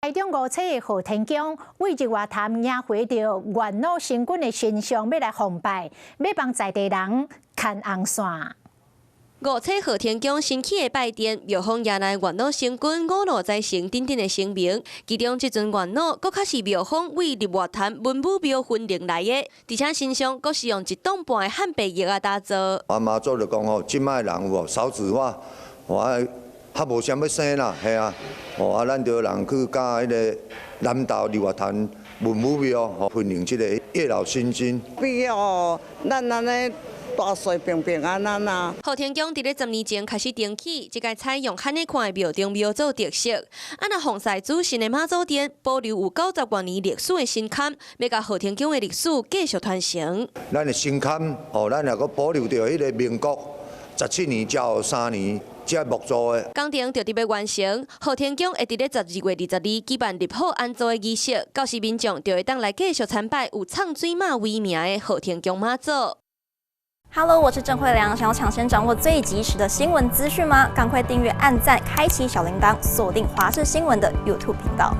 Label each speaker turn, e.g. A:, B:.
A: 台中五彩的昊天宮為日月潭迎回著元老星君的神像，欲來奉拜，欲幫在地人牽紅線。
B: 五彩昊天宮新起的拜殿，廟方迎來元老星君五路財神等等的神明，其中這尊元老閣較是廟方為日月潭文武廟分靈來的，而且神像閣是用一棟半的漢白玉仔打造。
C: 啊媽祖就講吼，這擺人有無少子化，吼較無啥欲生啦，嘿啊，吼啊，咱就人去佮彼个南投日月潭文武廟吼分靈這个月老神尊。
D: 必要咱按呢大細平平安安啊！
B: 昊天宮佇咧10年前開始重起，這屆採用漢的款的廟中廟祖特色。啊，若奉祀主神的媽祖殿，保留有90多年歷史的神龕，欲共昊天宮的歷史繼續傳承。
C: 咱的神龕吼，咱也閣保留著彼个民國17年、昭和3年。這木做的。
B: 工程就佇欲完成，昊天宮會佇咧12月22舉辦立好安祖的儀式，到時民眾就會當來繼續參拜有藏水媽威名的昊天宮媽祖。
E: Hello，我是鄭慧良。想要搶先掌握最及時的新聞資訊嗎？趕快訂閱、按讚、開啟小鈴鐺，鎖定華視新聞的 YouTube 頻道。